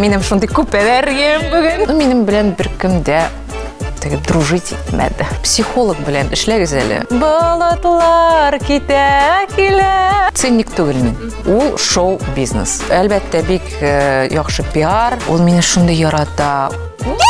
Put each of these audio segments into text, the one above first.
минем шундый күп энергиям бүген. Ну, минем белән беркем дә теге дружить итмәде. Психолог белән эшләгез әле. Болытлар китә килә. Цинник түгел мин. Ул шоу-бизнес. Әлбәттә, бик э, яхшы пиар. Ул мине шундый ярата. Yes!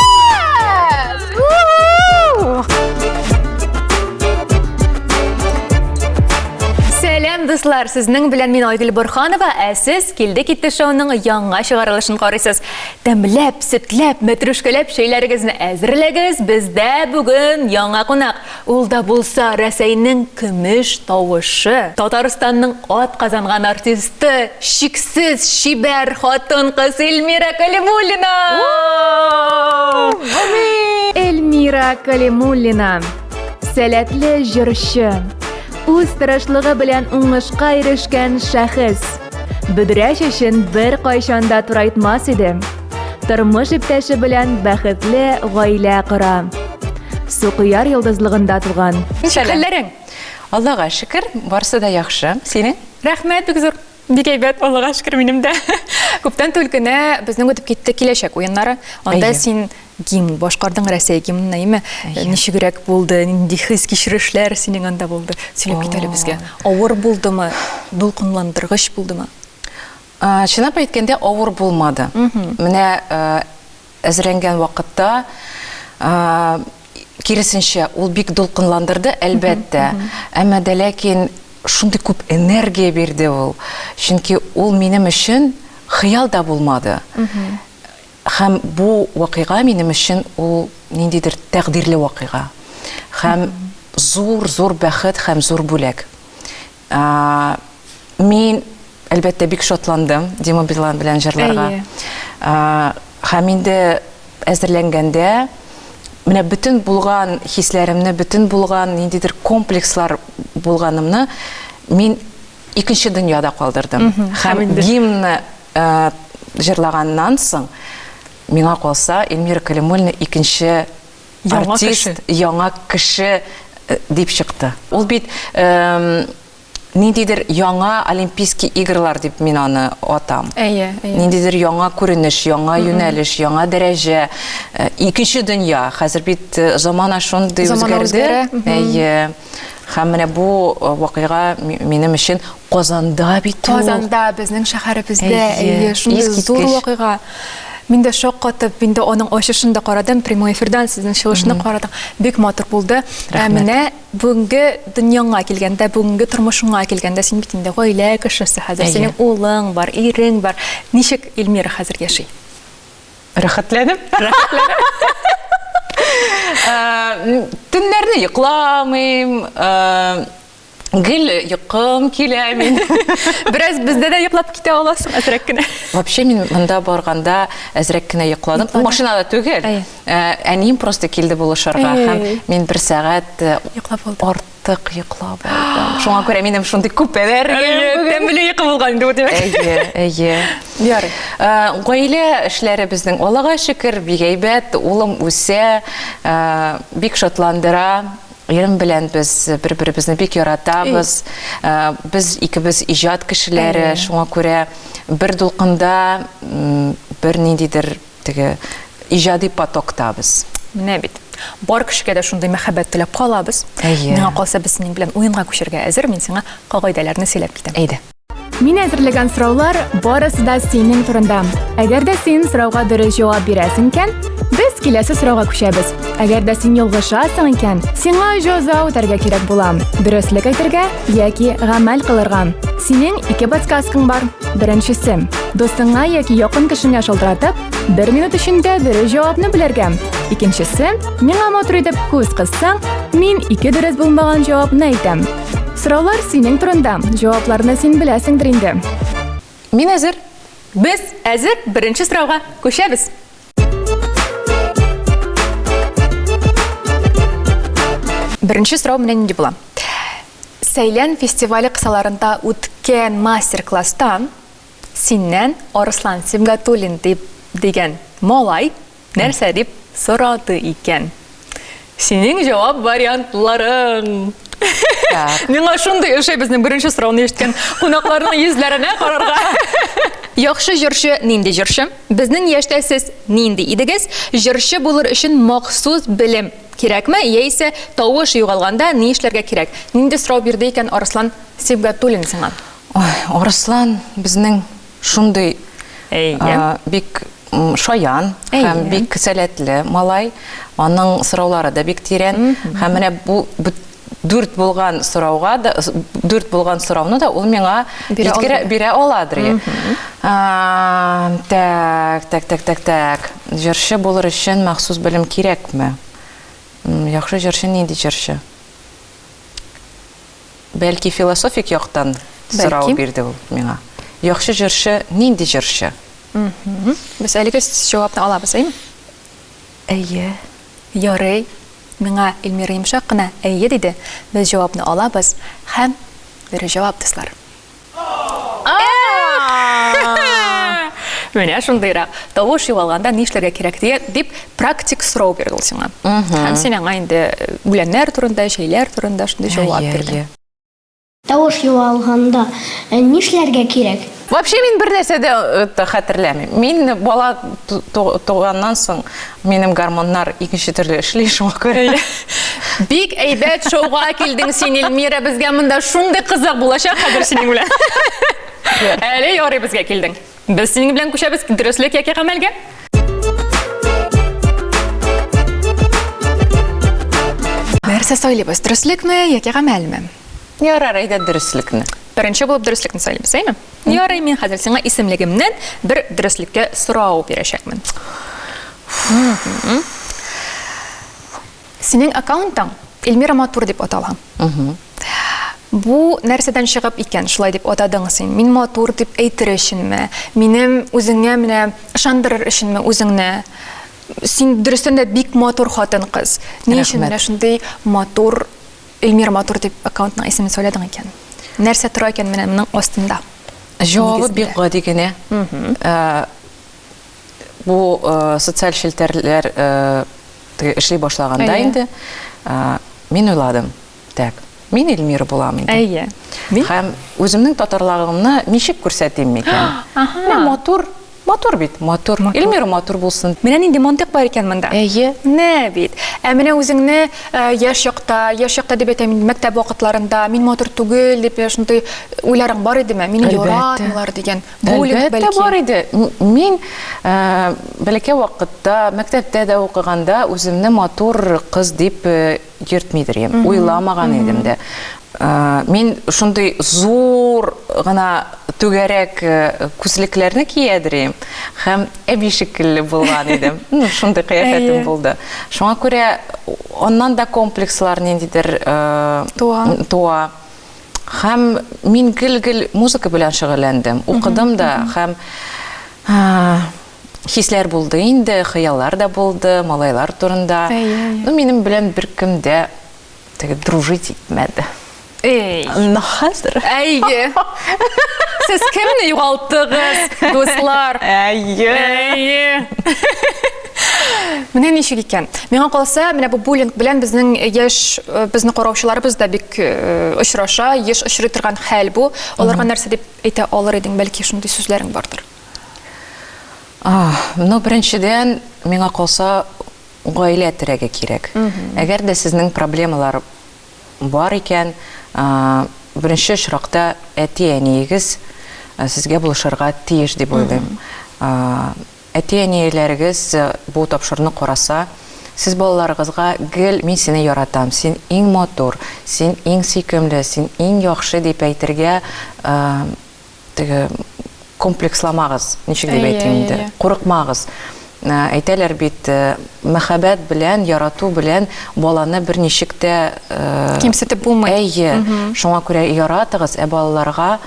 Сәлам, дуслар! Сезнең белән мин Айгөл Борханова, ә сез Килде китте шоуның яңа чыгарылышын карыйсыз. Тәмләп, сөтләп, мәтрүшкәләп чәйләрегезне әзерләгез. Бездә бүген яңа кунак. Ул да булса Рәсәйнең көмеш тавышы, Татарстанның атказанган артисты, чиксез чибәр хатын-кыз Эльмира Калимуллина! Эльмира Калимуллина, сәләтле җырчы, үз тырышлыгы белән уңышка ирешкән шәхес. Бөдрә чәчен беркайчан да турайтмас иде. Тормыш иптәше белән бәхетле гаилә кора. Сукояр йолдызлыгында туган. Ничек хәлләрең? Аллага шөкер, барысы да яхшы. Синең? Рәхмәт, бик зур. Бик әйбәт, Аллага шөкер, минем дә. Күптән түгел кенә безнең үтеп китте Киләчәк уеннары. Анда син гимн башкардың, Рәсәй гимнын, әйеме? Ничегрәк булды, нинди хис-кичерешләр синең анда булды? Сөйләп кит әле безгә. Авыр булдымы? Дулкынландыргыч булдымы? Чынлап әйткәндә, авыр булмады. Менә әзерләнгән вакытта, киресенчә, ул бик дулкынландырды, әлбәттә. Әмма дә ләкин шундый күп энергия бирде ул. Чөнки ул минем өчен хыял да булмады. Һәм бу вакыйга минем өчен ул ниндидер тәкъдирле вакыйга. Һәм зур-зур бәхет һәм зур бүләк. Мин, әлбәттә, бик шатландым Дима Билан белән җырларга. Һәм инде әзерләнгәндә менә бөтен булган хисләремне, бөтен булган ниндидер комплекслар булганымны мин икенче дөньяда калдырдым. Һәм гимнны җырлаганнан соң, миңа калса, Эльмира Калимуллина икенче артист, яңа кеше дип чыкты. Ул бит ниндидер яңа Олимпийский игралар дип мин аны атам. Әйе, әйе. Ниндидер яңа күренеш, яңа юнәлеш, яңа дәрәҗә, икенче дөнья. Хәзер бит замана шундый үзгәрде. Әйе. Һәм менә бу вакыйга минем өчен Казанда бит ул. Казанда, безнең шәһәребездә, әйе, шундый зур вакыйга. Мин дә шаккатып, мин дә аның ачышын да карадым, прямой эфирдан сезнең чыгышны карадым. Бик матур булды. Ә менә бүгенге дөньяңа килгәндә, бүгенге тормышыңа килгәндә, син бит инде гаилә кешесе хәзер, синең улың бар, ирең бар. Ничек Эльмира хәзер яши? Рәхәтләнеп. Рәхәтләнеп. Төннәрне йокламыйм, гел йокым килә мин. Бераз бездә дә йоклап китә аласың әзрәк кенә. Вообще мин монда барганда әзрәк кенә йокладым. Машинада түгел. Әнием просто килде булышырга һәм мин бер сәгать йоклап алдым. Артык йоклап алдым. Шуңа күрә минем шундый күп энергиям бүген. Тәмле йокы булган инде бу димәк. Әйе, әйе. Ярый. Гаилә эшләре безнең Аллага шөкер, бик әйбәт. Улым үсә, бик шатландыра. Ирем белән без бер-беребезне бик яратабыз. Без икебез иҗат кешеләре, шуңа күрә бер дулкында, бер ниндидер теге иҗади потокта без. Менә бит. Бар кешегә дә шундый мәхәббәт теләп калабыз. Әйе. Миңа калса, без синең белән уенга күчәргә әзер. Мин сиңа кагыйдәләрне сөйләп китәм. Әйдә. Мин әзерләгән сораулар барысы да синең турында. Әгәр дә син сорауга дөрес җавап бирәсең икән, без киләсе сорауга күчәбез. Әгәр дә син ялгышасың икән, сиңа җәза үтәргә кирәк була. Дөреслек әйтергә яки гамәл кылырга. Синең ике подсказкаң бар. Беренчесе, дустыңа яки якын кешеңә шалтыратып, бер минут эчендә дөрес җавапны белергә. Икенчесе, миңа матур итеп күз кыссаң, мин ике дөрес булмаган җавапны әйтәм. Сораулар синең турында. Җавапларны син беләсеңдер инде. Мин әзер. Без әзер, беренче сорауга күчәбез. Беренче сорау менә нинди була. Сәйлән фестивале кысаларында үткән мастер-класста синнән Арыслан Сибгатуллин дип дигән малай Нәрсә дип сорады икән? Синең җавап вариантларың. Миңа шундый ошый безнең беренче сорауны ишеткән кунакларның йөзләренә карарга. Яхшы җырчы нинди җырчы? Безнең яшьтә сез нинди идегез? Җырчы булыр өчен махсус белем кирәкме яисә тавыш югалганда ни эшләргә кирәк? Нинди сорау бирде икән Арыслан Сибгатуллин сиңа? Ой, Арыслан безнең шундый бик шаян һәм бик сәләтле малай. Аның сораулары да бик тирән. Һәм менә бу дүрт булган сорауга да дүрт булган сорауны да ул миңа җиткерә бирә аладыр. Так, так, так, так, так. Җырчы булыр өчен махсус белем кирәкме? Яхшы җырчы нинди җырчы? Бәлки философик яктан сорау бирде ул миңа. Яхшы җырчы нинди җырчы? Без әлеге җавапны алабыз, әйме? Әйе. Ярый. Миңа Эльмира йомшак кына әйе диде. Без җавапны алабыз һәм дөрес җавап, дуслар. Менә шундыйрак. Тавыш югалганда ни эшләргә кирәк дия, дип практик сорау бирде ул сиңа. Һәм син аңа инде э, үләннәр турында, чәйләр турында шундый җавап бирдең. Тавыш югалганда э, нишләргә кирәк? Вообще мин бер нәрсә дә э, хәтерләмим. Мин бала туганнан соң минем гормоннар икенче төрле эшли, шуңа күрә. Бик әйбәт шоуга килдең син, Эльмира. Безгә монда шундый кызык булачак хәзер синең белән. Әле ярый безгә килдең. Без синең белән күчәбез дөреслек яки гамәлгә. Нәрсә сайлыйбыз? Дөреслекме яки гамәлме? Ярар, әйдә дөреслекне. Беренче булып дөреслекне сайлыйбыз, әйме? Ярый, мин хәзер сиңа исемлегемнән бер дөреслеккә сорау бирәчәкмен. Синең аккаунтың Эльмира Матур дип атала. Бу нәрсәдән чыгып икән, шулай дип атадың син? Мин матур дип әйтер өченме? Минем үзеңә менә ышандырыр өченме үзеңне? Син дөрестән дә бик матур хатын-кыз. Ни өчен менә шундый матур Эльмира Матур дип аккаунтның исемен сайладың икән? Нәрсә тора икән менә моның астында? Җавабы бик гади генә. Бу социаль челтәрләр эшли башлаганда инде мин уйладым, так, мин Эльмира булам инде. Әйе. Һәм үземнең татарлыгымны ничек күрсәтим микән? Менә матур, матур бит, матур. Эльмира матур булсын. Менә нинди мантыйк бар икән монда. Әйе. Менә бит. Ә менә үзеңне яшь чакта, яшь чакта дип әйтәм инде, мәктәп вакытларында мин матур түгел дип шундый уйларың бар идеме? Мине яратмыйлар дигән. Буллинг, бәлки. Әлбәттә бар иде. Мин бәләкәй вакытта, мәктәптә дә укыганда үземне матур кыз дип йөртмидер идем, уйламаган идем дә. Мин шундый зур гына түгәрәк күзлекләрне киядер идем һәм әби шикелле булган идем. Ну, шундый кыяфәтем булды. Шуңа күрә аннан да комплекслар ниндидер туа. Туа. Һәм мин гел-гел музыка белән шөгыльләндем. Укыдым да һәм хисләр булды инде, хыяллар да булды, малайлар турында. Ну, минем белән беркем дә теге дружить итмәде. Эй. Но хәзер. Әйе. Сез кемне югалттыгыз, дуслар? Әйе. Әйе. Менә ничек икән. Миңа калса, менә бу буллинг белән безнең яшь, э, безне караучыларыбыз да бик э, очраша, еш очрый торган хәл бу. Аларга нәрсә дип әйтә алыр идең, бәлки шундый сүзләрең бардыр. Ну, беренчедән, миңа калса, гаилә терәге кирәк. Әгәр дә сезнең проблемалар бар икән, беренче очракта әти-әниегез сезгә булышырга тиеш дип уйлыйм. Әти-әниләрегез бу тапшыруны караса, сез балаларыгызга гел мин сине яратам, син иң матур, син иң сөйкемле, син иң яхшы дип әйтергә теге комплексламагыз, ничек дип әйтим инде, курыкмагыз. Әйтәләр бит, мәхәббәт белән, ярату белән баланы берничек тә кимсетеп булмый. Әйе, шуңа күрә яратыгыз, ә балаларга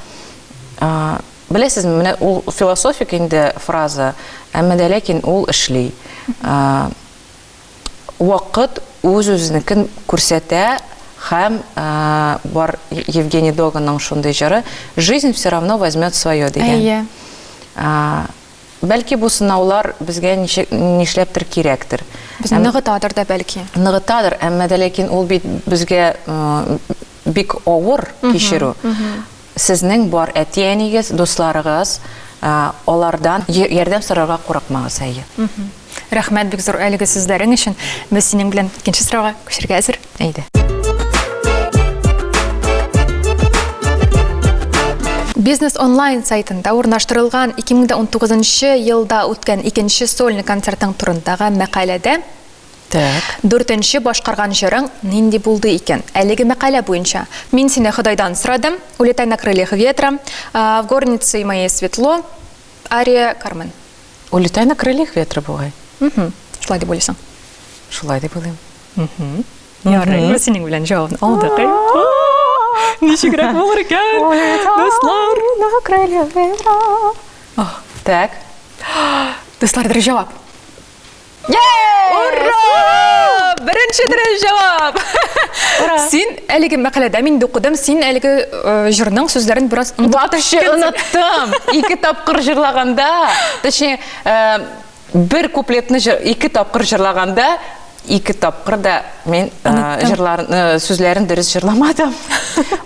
Беләсезме, менә ул философик инде фраза, әмма дә ләкин ул эшли. Вакыт үз-үзенекен күрсәтә һәм бар Евгений Доганның шундый җыры Жизнь все равно возьмет свое дигән. Әйе. Бәлки бу сынаулар безгә ничек нишләптер кирәктер. Безне ныгытадыр да бәлки. Ныгытадыр, әмма дә ләкин ул бит безгә бик авыр кичерү. Сезнең бар әти-әнигез, дусларыгыз, Алардан ярдәм сорарга курыкмагыз, әйе. Рәхмәт бик зур әлеге сүзләрең өчен. Без синең белән икенче сорауга күчәргә әзер. Әйдә. Бизнес онлайн сайтында урнаштырылган 2019 елда үткән икенче сольный концертың турындагы мәкаләдә Так. Дүртенче башкарган җырың нинди булды икән? Әлеге мәкалә буенча Мин сине Ходайдан сорадым, Улетай на крыльях ветра, В горнице моей светло, ария Кармен. Улетай на крыльях ветра бугай. Шулай дип уйлыйсың? Шулай дип уйлыйм. Ярый, без синең белән җавабын алдык. Ничегрәк булыр икән, дуслар? На крыльях ветра. Так. Дуслар, дөрес җавап. Ура! Беренче дөрес җавап! Ура! Син әлеге мәкаләдә мин укыдым, син әлеге җырның сүзләрен бераз Вообще оныттым. Ике тапкыр җырлаганда, точнее, бер куплетны ике тапкыр җырлаганда, ике тапкыр да мин җырларын, сүзләрен дөрес җырламадым.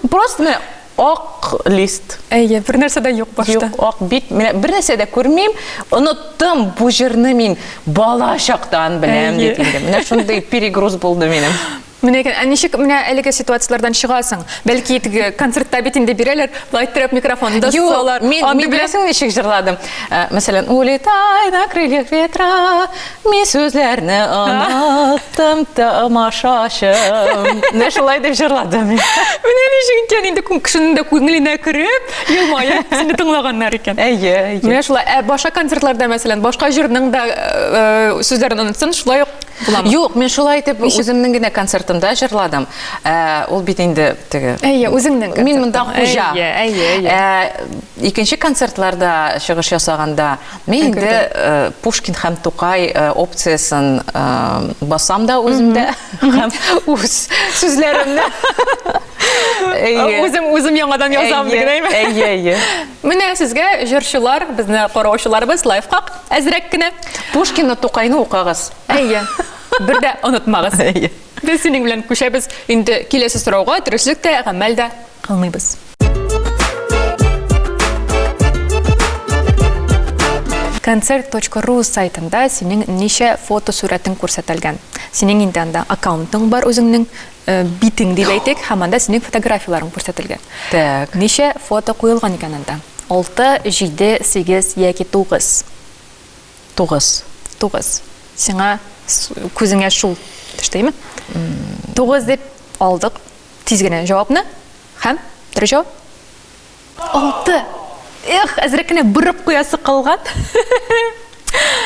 Просто менә ак лист. Әйе, бер нәрсә дә юк башта. Юк, ак бит. Менә бер нәрсә дә күрмим. Оныттым бу җырны мин бала чактан беләм бит инде. Менә шундый перегруз булды минем. Менә икән, ә ничек менә әлеге ситуацияләрдән чыгасың? Бәлки теге концертта бит инде бирәләр, былай иттереп микрофонны да сузалар. Юк, мин беләсең ничек җырладым? Мәсәлән, улетай на крыльях ветра, Мин сүзләрне оныттым, тамашачым. Менә шулай дип җырладым мин. Менә ничек икән инде кешенең дә күңеленә кереп, елмаеп сине тыңлаганнар икән. Әйе, әйе. Менә шулай. Ә башка концертларда, мәсәлән, башка җырның да сүзләрен онытсын, шулай ук буламы? Юк, мин шулай итеп үземнең генә концертымда җырладым. Ул бит инде теге. Әйе, үзеңнең концертың. Мин монда хуҗа. Әйе, әйе, әйе. Икенче концертларда чыгыш ясаганда Мин инде Пушкин һәм Тукай опциясен басам да үземдә һәм үз сүзләремне Үзем үзем яңадан язам диген, әйме? Әйе, әйе. Менә сезгә җырчылар, безне караучыларыбыз лайфхак әзрәк кенә. Пушкинны, Тукайны укыгыз. Әйе. Бер дә онытмагыз. Әйе. Без синең белән күчәбез инде киләсе сорауга, дөреслек тә, гамәл дә кылмыйбыз. Концерт.ру сайтында синең ничә фотосурәтең күрсәтелгән? Синең инде анда аккаунтың бар үзеңнең, э, битең дип әйтик, һәм анда синең фотографияләрең күрсәтелгән. Так. Ничә фото куелган икән анда? 6, 7, 8 яки 9? 9. 9. Сиңа күзеңә шул төште, әйме? 9 дип алдык. Тиз генә җавапны. Һәм дөрес җавап? 6. Эх, әзрәк кенә борып куясы калган.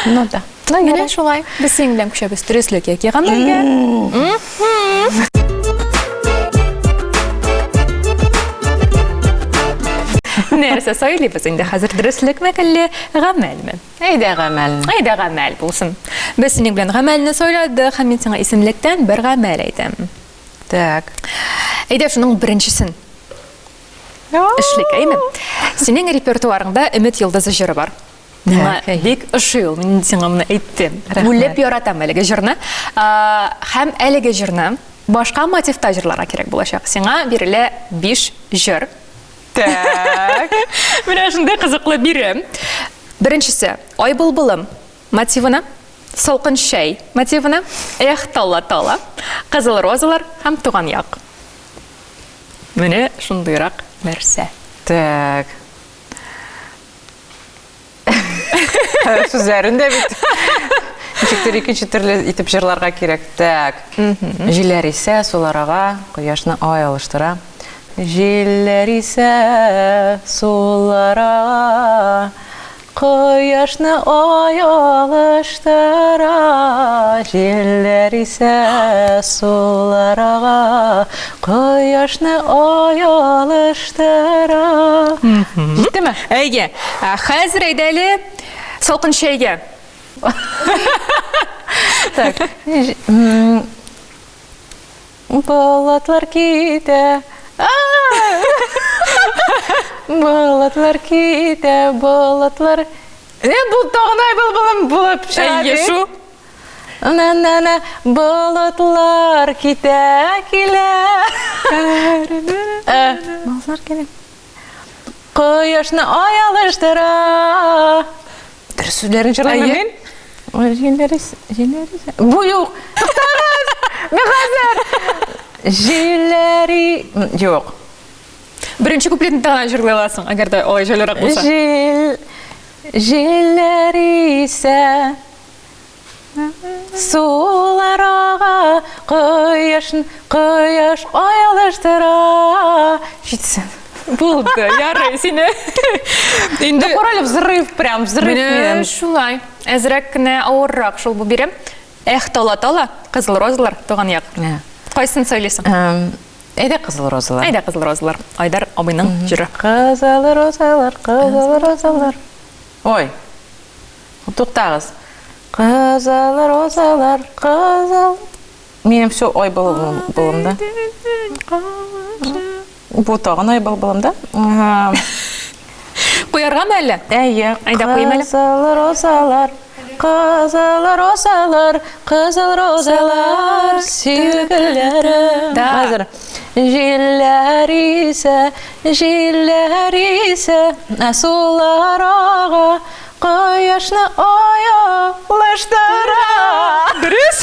Ну да. Ну, менә шулай. Без синең белән күчәбез дөреслек яки гамәлгә. Нәрсә сайлыйбыз инде хәзер дөреслекме әллә гамәлме? Әйдә гамәлне. Әйдә гамәл булсын. Без синең белән гамәлне сайладык һәм мин сиңа исемлектән бер гамәл әйтәм. Так. Әйдә шуның беренчесен. Эшлик, әйме? Синең репертуарыңда Өмет йолдызы җыры бар. Миңа бик ошый ул, мин сиңа моны әйттем. Үлеп яратам әлеге җырны. Һәм әлеге җырны башка мотивта җырларга кирәк булачак. Сиңа бирелә 5 җыр. Так. Менә шундый кызыклы бирем. Беренчесе, Ай былбылым мотивына. Салкын чәй мотивына, Эх, тала, тала, Кызыл розалар һәм Туган як. Менә шундыйрак нәрсә. Так. Сүзләрен дә бит ничектер икенче төрле итеп җырларга кирәк. Так. Җилләр исә, сулар ага, кояшны ай алыштыра. Җилләр исә, сулар ага, Кояшны ай алыштыра, җилләр исә, сулар ага. Кояшны ай алыштыра. Җиттеме? Әйе. Ә хәзер әйдә әле салкын чәйгә. Так. Болытлар китә. Болытлар китә, болытлар. Э, бу тагын ай былбылым булып чыга. Әйе, шу. На-на-на, болытлар китә килә. Болытлар килә. Кояшны ай алыштыра. Дөрес сүзләрен җырлыйм мин. Ой, җилләр җилләр Бу юк. Туктагыз! Мин хәзер. Җилләр юк. Беренче куплетны гына җырлый аласың, әгәр дә алай җайлырак булса. Җил, җилләр исә, сулар ага, кояш, кояш ай алыштыра. Җитсен. Булды, ярый сине. Инде Карале, взрыв прям, взрыв минем. Шулай. Әзрәк кенә авыррак шул бу бирем. Эх, тала-тала, кызыл розалар, туган як. Кайсын сайлыйсың? Әйдә кызыл розалар. Әйдә кызыл розалар. Айдар абыйның җыры. Кызыл розалар, кызыл розалар. Ой. Туктагыз. Кызыл розалар, кызыл. Минем все ой булымда. Бу тагын ой булымда. Куяргамы әллә? Әйе. Әйдә куйым әле. Кызыл розалар, кызыл розалар, кызыл розалар, сөйгеләрем. Да. Хәзер. Җилләр исә, җилләр исә, ә сулар ага, кояшны ай алыштыра. Дөрес.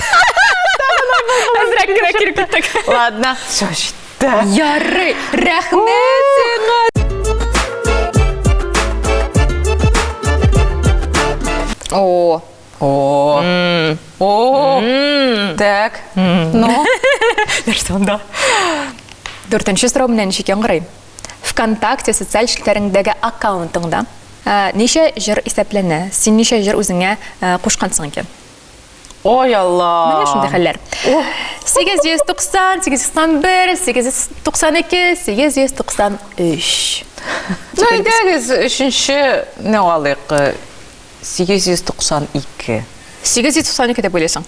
Әзрәк кенә килеп киттек. Ладно, все, җитте. Ярый, рәхмәт сиңа. О, О, о, так, ну. Нәрсә анда? Дүртенче сорау менә ничек яңгырый. ВКонтакте социаль челтәреңдәге аккаунтыңда ничә җыр исәпләнә? Син ничә җыр үзеңә кушкансың икән? Ой, Алла! Менә шундый хәлләр. 890, 891, 892, 893. Ну, әйдәгез, өченче не алыйк, 892. 892 дип уйлыйсың?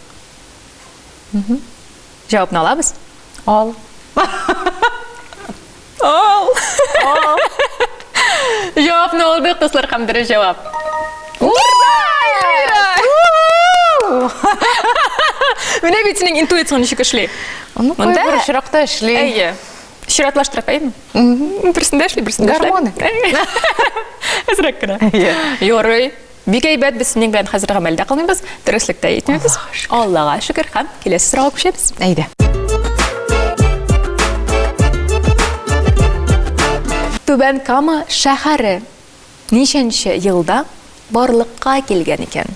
Җавапны алабыз? Ал. Ал. Ал. Җавапны алдык, дуслар, һәм дөрес җавап. Ура! Менә бит синең интуицияң ничек эшли. Ну, кайбер очракта эшли. Әйе. Чиратлаштырып, әйеме? Берсендә эшли, берсендә эшләми. Гормоны. Әзрәк кенә. Ярый. Бик әйбәт, без синең белән хәзер гамәлдә кылмыйбыз, дөреслектә әйтмибез. Аллага шөкер һәм киләсе сорауга күчәбез. Әйдә. Түбән Кама шәһәре ничәнче елда барлыкка килгән икән?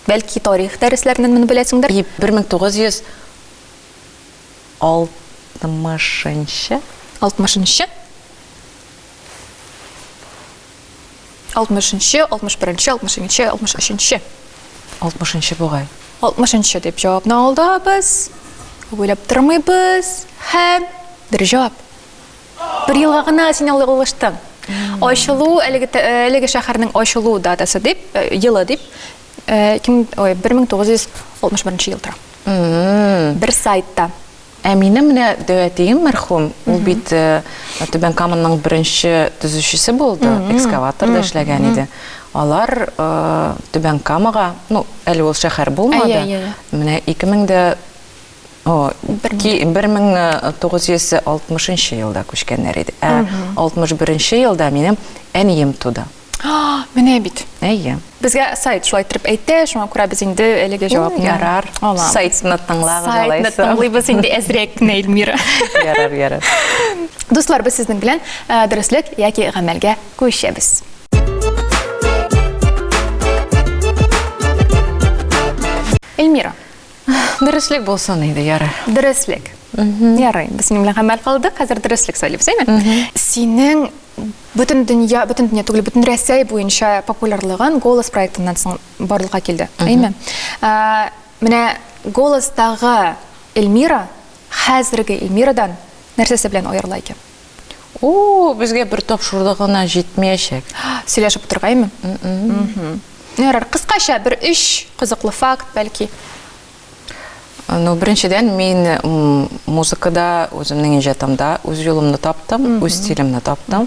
Бәлки тарих дәресләреннән моны беләсеңдер? 1960 нчы. 60 нчы? Алтмышынчы, 61нче, 62нче, 63нче. Алтмышынчы бугай. Алтмышынчы дип җавапны алдабыз. Күп уйлап тормыйбыз. Һәм дөрес җавап. Бер елга гына син ялгыштың. Ачылу, әлеге, әлеге шәһәрнең ачылу датасы дип, э, елы дип, 1961 ел тора. Бер сайтта. Ә минем менә дәү әтием мәрхүм, ул бит Түбән Каманың беренче төзүчесе булды, экскаваторда эшләгән иде. Алар Түбән Камага, ну, әле ул шәһәр булмады. Менә 2000 дә о, 1960 елда күчкәннәр иде. Ә 61 елда минем әнием туды. Менә бит. Әйе. Безгә сайт шулай иттереп әйтә, шуңа күрә без инде әлеге җавапны Ярар. алабыз. Сайтны тыңлагыз Сайтны алайса. тыңлыйбыз инде әзрәк кенә, Эльмира. Ярар, ярар. Дуслар, без сезнең белән э, дөреслек яки гамәлгә күчәбез. Эльмира. Дөреслек булсын инде, ярар. Дөреслек. Ярый, без синең белән гамәл кылдык, хәзер дөреслек сайлыйбыз, әйме? Синең бөтен дөнья, бөтен дөнья түгел, бөтен Рәсәй буенча популярлыгын Голос проектыннан соң барлыкка килде, әйме? Менә Голостагы Эльмира хәзерге Эльмирадан нәрсәсе белән аерыла икән? О, безгә бер тапшыруда гына җитмәячәк. Сөйләшеп утырырга, әйме? Ярар, кыскача бер өч кызыклы факт, бәлки. Ну, беренчедән, мин музыкада, үземнең иҗатымда үз юлымны таптым, үз стилемне таптым.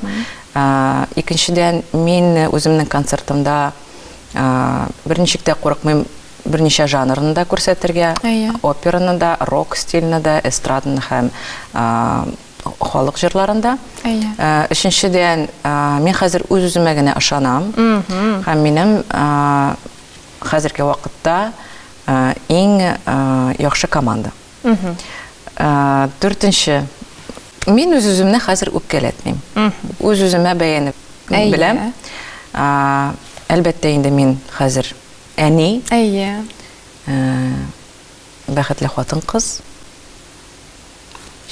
Икенчедән, мин үземнең концертымда берничек тә курыкмыйм берничә жанрны да күрсәтергә, операны да, рок стильне дә, эстраданы һәм халык җырларында. Әйе. Өченчедән, мин хәзер үз-үземә генә ышанам. Һәм минем хәзерге вакытта иң яхшы команда. Дүртенче, мин үз-үземне хәзер үпкәләтмим. Үз-үземә бәяне беләм. Әлбәттә инде мин хәзер әни. Әйе. Бәхетле хатын-кыз.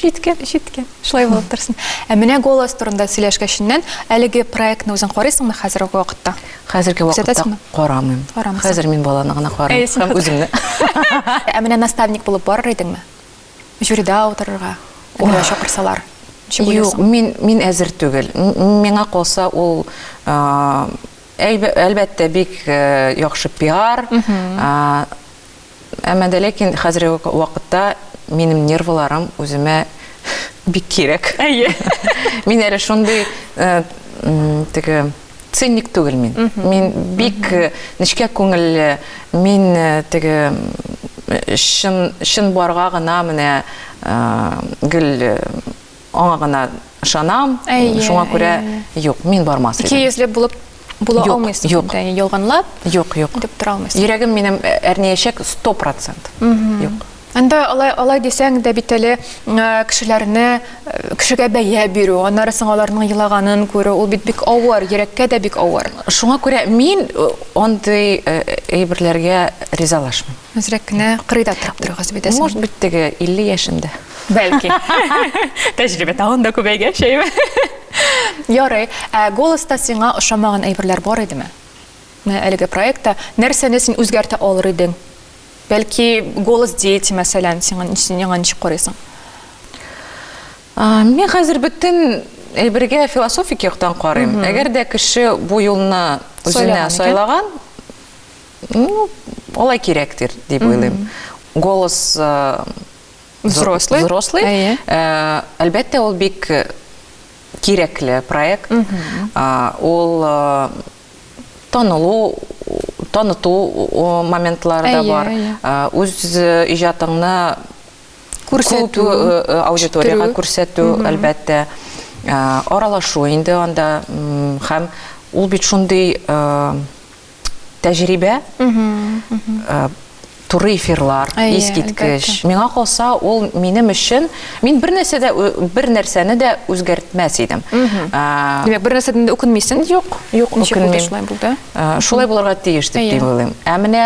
Җиткән. Җиткән. Шулай булып торсын. Ә менә Голос турында сөйләшкәченнән, әлеге проектны үзең карыйсыңмы хәзерге вакытта? Хәзерге вакытта карамыйм. Карамыйсың. Хәзер мин баланы гына карыйм һәм үземне. Ә менә наставник булып барыр идеңме? Жюрида утырырга, әгәр чакырсалар. Ничек уйлыйсың? Юк, мин мин әзер түгел. Миңа калса, ул әлбәттә бик яхшы пиар. Әмма дә ләкин хәзерге вакытта минем нервыларым үземә бик кирәк. Әйе. Мин әле шундый теге циник түгел мин. Мин бик нечкә күңелле, мин теге чын чын барга гына менә гел Аңа гына ышанам. Әйе, Шуңа күрә әйе. юк, мин бармас идем. Икейөзле булып була Юк, алмыйсың. юк. Инде, ялганлап Юк, юк. дип тора алмыйсың. Йөрәгем минем әрнеячәк 100%. Юк. Анда алай алай дисәң дә бит әле э, кешеләрне э, кешегә бәя бирү, аннары соң аларның елаганын күрү, ул бит бик авыр, йөрәккә дә бик авыр. Шуңа күрә мин э, андый э, әйберләргә ризалашмыйм. Әзрәк кенә кырыйда торып торыгыз бит. Может быть, теге 50 яшемдә. Бәлки. Тәҗрибә тагын да күбәйгәч, әйме? Ярый. Ә Голоста сиңа ошамаган әйберләр бар идеме? Менә әлеге проектта нәрсәне син үзгәртә алыр идең? Бәлки, Голос дети, мәсәлән, сиңа син аңа ничек карыйсың? Мин хәзер бөтен әйбергә философик яктан карыйм. Әгәр дә кеше бу юлны үзенә сайлаган, ну, алай кирәктер дип уйлыйм. Голос Взрослый. Взрослый. Әйе. Э, әлбәттә, ул бик э, кирәкле проект. Ул э, танылу, таныту моментлары да бар. Үз иҗатыңны күрсәтү, аудиториягә күрсәтү, әлбәттә. Аралашу инде анда һәм ул бит шундый тәҗрибә, туры эфирлар, искиткеч. Миңа калса, ул минем өчен, мин бер нәрсә дә, бер нәрсәне дә үзгәртмәс идем. Димәк, бер нәрсәдән дә үкенмисең? Юк, юк, үкенмим. Шулай булды. Шулай булырга тиеш дип уйлыйм. Ә менә,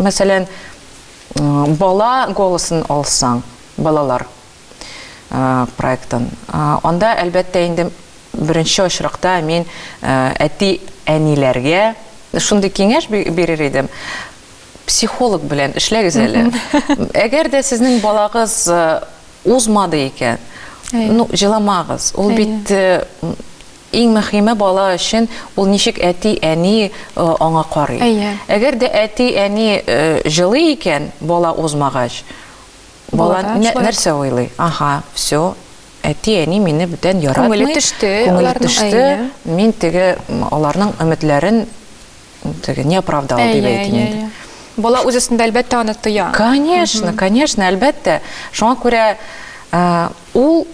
мәсәлән, бала голосын алсаң, балалар проектын, анда, әлбәттә, инде Беренче очракта мин әти-әниләргә шундый киңәш бирер идем, психолог белән эшләгез әле. Әгәр дә сезнең балагыз узмады икән, ну, җыламагыз. Ул бит иң мөһиме бала өчен ул ничек әти-әни аңа карый. Әгәр дә әти-әни җылый икән, бала узмагач, бала нәрсә уйлый? Ага, все, Әти-әни мине бүтән яратмый. Күңеле төште Күңеле аларның, төште. әйе. Мин теге аларның өметләрен теге не оправдал дип Әйе, әйтим әйе, инде. әйе. Бала үз өстендә әлбәттә аны тоя. Конечно, конечно, әлбәттә. Шуңа күрә ул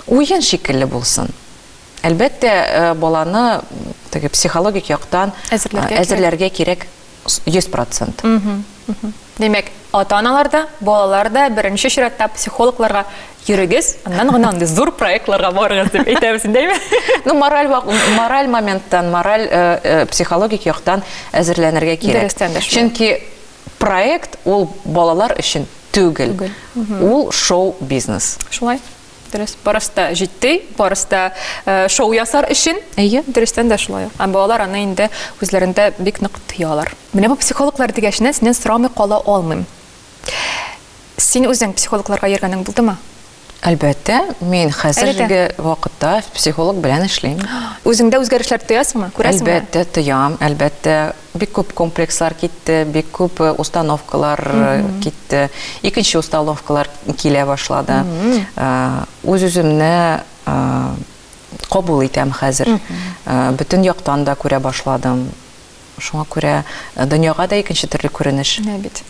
уен шикелле булсын. Әлбәттә, баланы теге психологик яктан Әзерләргә кирәк. әзерләргә кирәк 100 процент. Димәк, ата-аналар да, балалар да беренче чиратта психологларга йөрегез, аннан гына андый зур проектларга барыгыз дип әйтәбез инде, әйме? Ну, мораль, мораль моменттан, мораль, э, э, психологик яктан әзерләнергә кирәк. Дөрестән дә шулай. Чөнки проект ул балалар өчен түгел. Түгел. Ул шоу-бизнес. Шулай. Дөрес. Барысы да җитди, барысы да э, шоу ясар өчен. Әйе. Дөрестән дә шулай. Ә балалар аны инде үзләрендә бик нык тоялар. Менә бу психологлар дигәченнән синнән сорамый кала алмыйм. Син үзең психологларга йөргәнең булдымы? Әлбәттә, мин хәзерге вакытта психолог белән эшлим. Үзеңдә үзгәрешләр тоясыңмы? Күрәсеңме? Әлбәттә, тоям, әлбәттә. Бик күп комплекслар китте, бик күп э, установкалар э, китте. Икенче установкалар килә башлады. Э, үз-үземне кабул итәм хәзер. Бөтен яктан да күрә башладым. Шуңа күрә дөньяга да икенче төрле күренеш. Менә бит.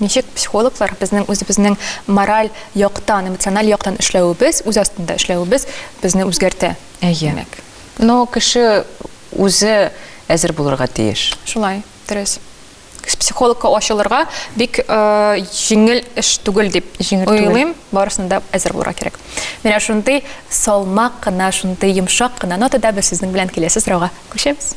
Ничек психологлар безнең үзебезнең мораль яктан, эмоциональ яктан эшләвебез, үз астында эшләвебез безне үзгәртә. Әйе. Димәк. Но кеше үзе әзер булырга тиеш. Шулай, дөрес. Психологка ачылырга бик җиңел эш түгел дип Җиңел түгел. уйлыйм. Барысына да әзер булырга кирәк. Менә шундый салмак кына, шундый йомшак кына нотада без сезнең белән киләсе сорауга күчәбез.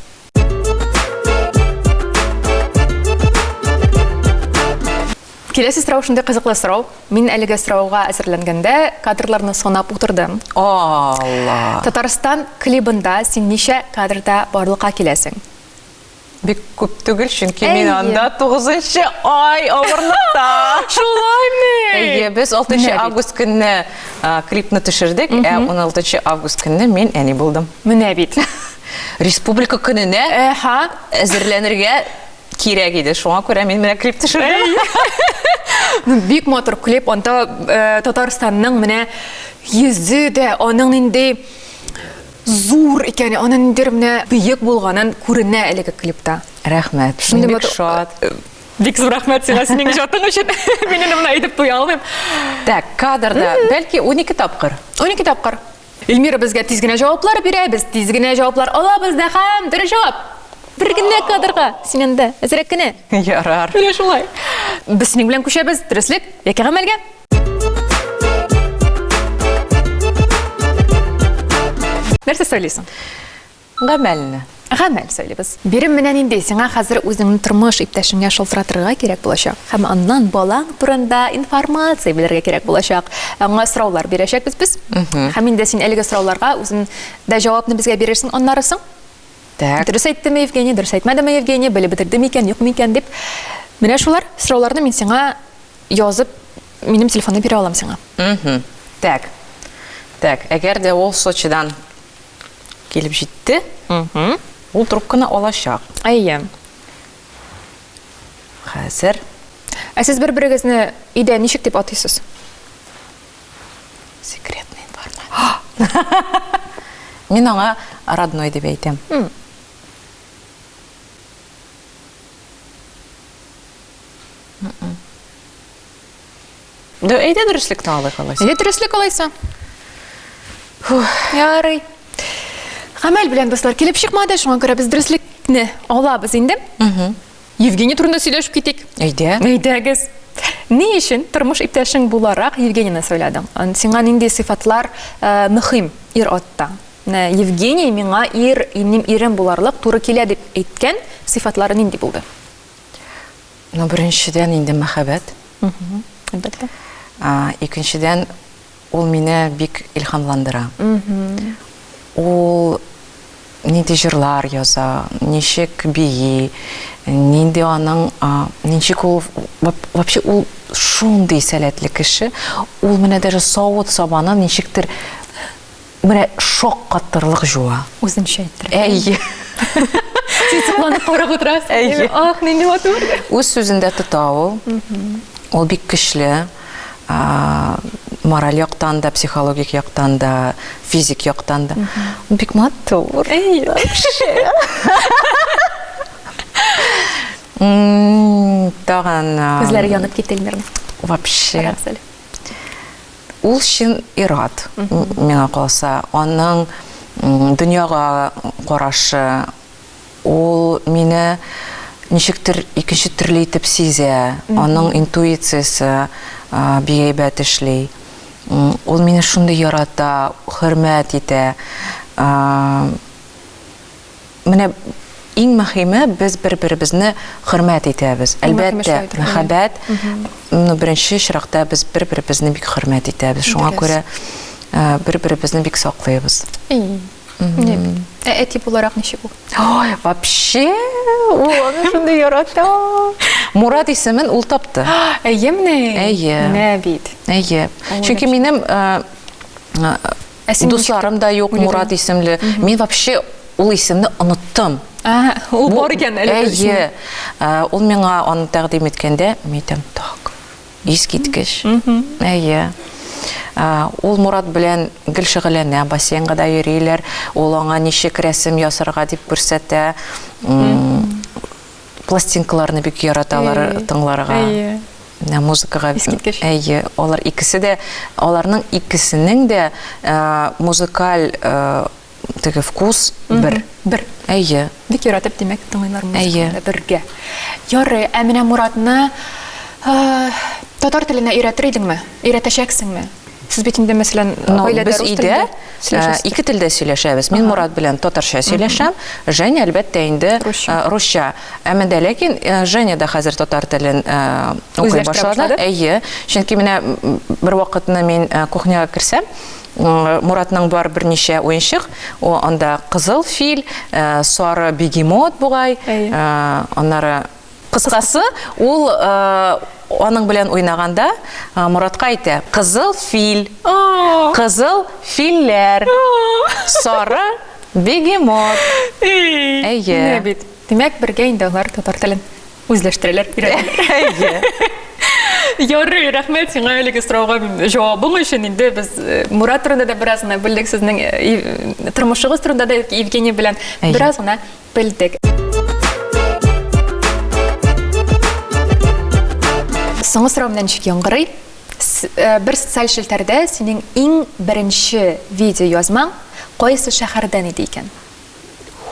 Киләсе сорау шундый кызыклы сорау. Мин әлеге сорауга әзерләнгәндә кадрларны санап утырдым. Алла! Татарстан клибында син ничә кадрда барлыкка киләсең? Бик күп түгел, чөнки мин Әйе. анда 9 ай авырлыкта. Шулаймы? Әйе, без 6 Менә бит. август көнне клипны төшердек, ә 16 август көнне мин әни булдым. Менә бит. Республика көненә Әһә. әзерләнергә кирәк иде. Шуңа күрә мин менә клип төшердем. Ну, бик матур клип. Анда э, Татарстанның менә йөзе дә, аның нинди зур икәне, аның ниндидер менә бөек булганын күренә әлеге клипта. Рәхмәт. Шундый Мин бик матур- шат. Бик зур рәхмәт сиңа синең иҗатың өчен. Мин инде моны әйтеп туя алмыйм. Так, кадрда бәлки 12 тапкыр. 12 тапкыр. Эльмира безгә тиз генә җаваплар бирә, без тиз генә җаваплар алабыз да һәм дөрес җавап. Бер генә кадрга син анда әзрәк кенә. Ярар. Менә шулай. Без синең белән күчәбез дөреслек яки гамәлгә. Нәрсә сөйлисең? Гамәлне. Гамәл сөйлибез. Бирем менә нинди, сиңа хәзер үзеңнең тормыш иптәшеңә шылтыратырга кирәк булачак һәм аннан балаң турында информация белергә кирәк булачак. Аңа сораулар бирәчәкбез без. Һәм инде син әлеге сорауларга үзең дә җавапны безгә бирерсең аннары соң. Так. Дөрес әйттеме Евгений, дөрес әйтмәдеме Евгений, белеп бетерде микән, юк микән дип. Менә шулар сорауларны мин сиңа язып, минем телефонны бирә алам сиңа. Так. Так, әгәр дә ул Сочидан килеп җитте, ул трубканы алачак. Әйе. Хәзер. Ә сез бер-берегезне өйдә ничек дип атыйсыз? Секретная информация. Мин аңа родной дип әйтәм. Да, әйдә дөреслекне алыйк алайса. Әйдә дөреслек алайса. Ярый. Гамәл белән дуслар килеп чыкмады, шуңа күрә без дөреслекне алабыз инде. Евгений турында сөйләшеп китик. Әйдә. Әйдәгез. Ни өчен тормыш иптәшең буларак Евгенийны сайладың? Сиңа нинди сыйфатлар э, мөһим ир-атта? Менә Евгений миңа ир, минем ирем буларлык туры килә дип әйткән сыйфатлары нинди булды? Ну, беренчедән инде мәхәббәт. Әлбәттә. Икенчедән, ул мине бик илһамландыра. Ул нинди җырлар яза, ничек бии, нинди аның, ничек ул, вообще ул шундый сәләтле кеше, ул менә даже савыт-сабаны ничектер Менә шаккатырлык җуа. Үзенчә иттереп. Әйе. Син сокланып карап утырасың. Әйе. Ах, нинди матур. Үз сүзендә тота ул. Ул бик көчле. Мораль яктан да, психологик яктан да, физик яктан да. Ул бик матур. Әйе. Тагын. Күзләре янып китте Эльмираның. Вообще. Карагыз әле. Ул чын ир-ат, миңа калса. Аның дөньяга карашы, ул мине ничектер икенче төрле итеп сизә, аның интуициясе бик әйбәт эшли. Ул мине шундый ярата, хөрмәт итә. Менә иң мөһиме, без бер-беребезне хөрмәт итәбез. Әлбәттә, мәхәббәт, ну, беренче очракта без бер-беребезне бик хөрмәт итәбез. Шуңа күрә э, бер-беребезне бик саклыйбыз. Ә әти буларак ничек ул? Ой, вообще, ул аны шундый ярата. Мурат исемен ул тапты. Әйеме? Әйе. Менә бит. Әйе. Чөнки минем э, Ә син Дусларым да юк, Мурат исемле. Мин вообще ул исемне оныттым. Ә, ул бар икән әле. Әйе. Ул миңа аны тәкъдим иткәндә, мин әйтәм, так, искиткеч. Әйе. Ул Мурат белән гел шөгыльләнә, бассейнга да йөриләр. Ул аңа ничек рәсем ясарга дип күрсәтә. Пластинкаларны бик яраталар тыңларга. Әйе. Менә музыкага Искиткеч. Әйе, алар икесе дә, аларның икесенең дә музыкаль теге вкус бер. Бер. Әйе. Бик яратып, димәк, тыңлыйлар музыканы Әйе. да бергә. Ярый, ә менә Муратны татар теленә өйрәтер идеңме? Өйрәтәчәксеңме? Сез бит инде, мәсәлән, Ну, гаиләдә без рус өйдә телендә сөйләшәсез. ике телдә сөйләшәбез. Мин Мурат белән татарча сөйләшәм, Женя, әлбәттә, инде Русча. русча. Әмма дә ләкин Женя да хәзер татар телен укый Үзләштерә башлады. башлады. Әйе, чөнки менә бер вакытны мин кухняга керсәм, Муратның бар берничә уенчык, о, анда кызыл фил, сары бегемот бугай, аннары кыскасы, ул аның белән уйнаганда Муратка әйтә: "Кызыл фил, кызыл филләр, сары бегемот". Әйе. Менә бит. Димәк, бергә инде алар татар телен үзләштерәләр, өйрәнәләр. Әйе. Ярый, рәхмәт сиңа әлеге сорауга җавабың өчен. Инде без Мурат турында да бераз гына белдек, сезнең тормышыгыз турында да Евгений белән бераз гына белдек. Соңгы сорау менә ничек яңгырый. Бер социаль челтәрдә синең иң беренче видео язмаң кайсы шәһәрдән иде икән?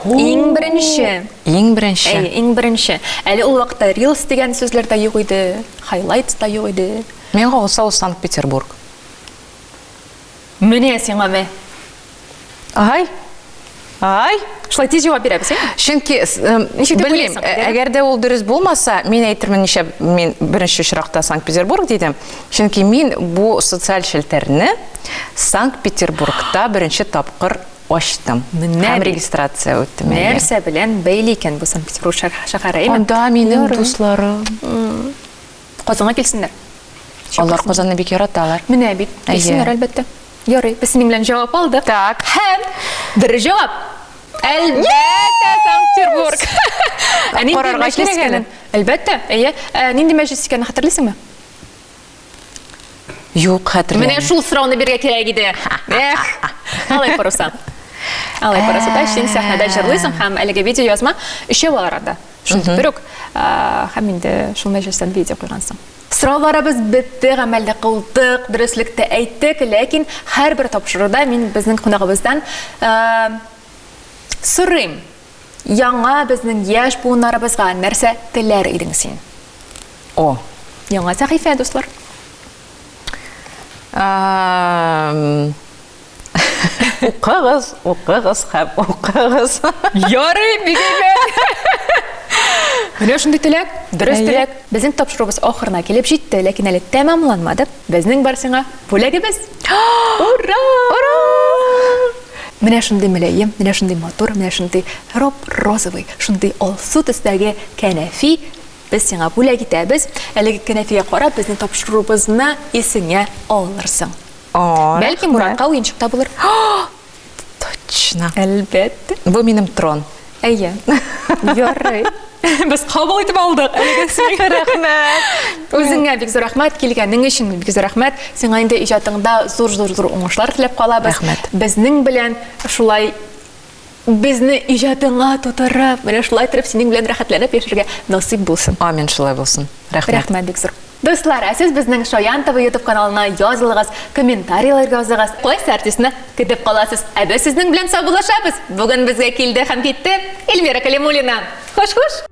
Иң беренче. Иң беренче. Әйе, иң беренче. Әле ул вакытта Reels дигән сүзләр дә юк иде, Highlights та юк иде. Миңа калса, ул Санкт-Петербург. Менә сиңа мә. Ай! Ай! Шулай тиз җавап бирәбез, әйме? Чөнки, Ничек дип белмим, уйлыйсың, әгәр? әгәр дә ул дөрес булмаса, мин әйтермен, нишләп мин беренче очракта Санкт-Петербург дидем. Чөнки мин бу социаль челтәрне Санкт-Петербургта беренче тапкыр ачтым. Менә Һәм бит. регистрация үттем. Әйе. Нәрсә белән бәйле икән бу Санкт-Петербург шәһәре, әйме? Анда минем Ярый. дусларым. Казанга килсеннәр. Алар Казанны бик яраталар. Менә бит, Әйе. килсеннәр, әлбәттә. Ярый, без синең белән җавап алдык. Так. Һәм дөрес җавап. Әлбәттә, Санкт-Петербург. Ә нинди Карарга мәҗлес кирәк әле. икәнен? Әлбәттә, әйе. Ә нинди мәҗлес икәнен хәтерлисеңме? Юк, хәтерләмим. Менә шул сорауны бирергә кирәк иде. Эх, алай караса. Алай караса да, син сәхнәдә җырлыйсың һәм әлеге видео язма өчәү алар анда. Шундый бер үк. Һәм инде шул мәҗлестән видео куйгансың. Сорауларыбыз бетте, гамәлдә кылдык, дөреслектә әйттек, ләкин һәрбер тапшыруда мин безнең кунагыбыздан сорыйм. Яңа безнең яшь буыннарыбызга нәрсә теләр идең син? О. Яңа сәхифә, дуслар. Укыгыз, укыгыз һәм укыгыз. Ярый, бик әйбәт. Менә шундый теләк, дөрес теләк. Безнең тапшыруыбыз ахырына килеп җитте, ләкин әле тәмамланмады. Безнең бар сиңа бүләгебез. Ура! Ура! Менә шундый мөлаем, менә шундый матур, менә шундый роп-розовый, шундый алсу төстәге кәнәфи без сиңа бүләк итәбез. Әлеге кәнәфигә карап, безнең тапшыруыбызны исеңә алырсың. Бәлки Муратка уенчык та булыр. Точно. Әлбәттә. Бу минем трон. Әйе. Ярый. Без кабул итеп алдык. Әлеге Рәхмәт. Үзеңә бик зур рәхмәт, килгәнең өчен бик зур рәхмәт. Сиңа инде иҗатыңда зур-зур-зур уңышлар теләп калабыз. Рәхмәт. Безнең белән шулай безне иҗатыңа тутырып, менә шулай итеп синең белән рәхәтләнеп яшәргә насыйп булсын. Амин, шулай булсын. Рәхмәт. Рәхмәт бик зур. Дуслар, ә сез безнең Шаян ТВ YouTube каналына язылыгыз, комментарийлар языгыз, кайсы артистны көтеп каласыз. Ә без сезнең белән саубуллашабыз. Бүген безгә килде һәм китте Эльмира Калимуллина. Хуш-хуш!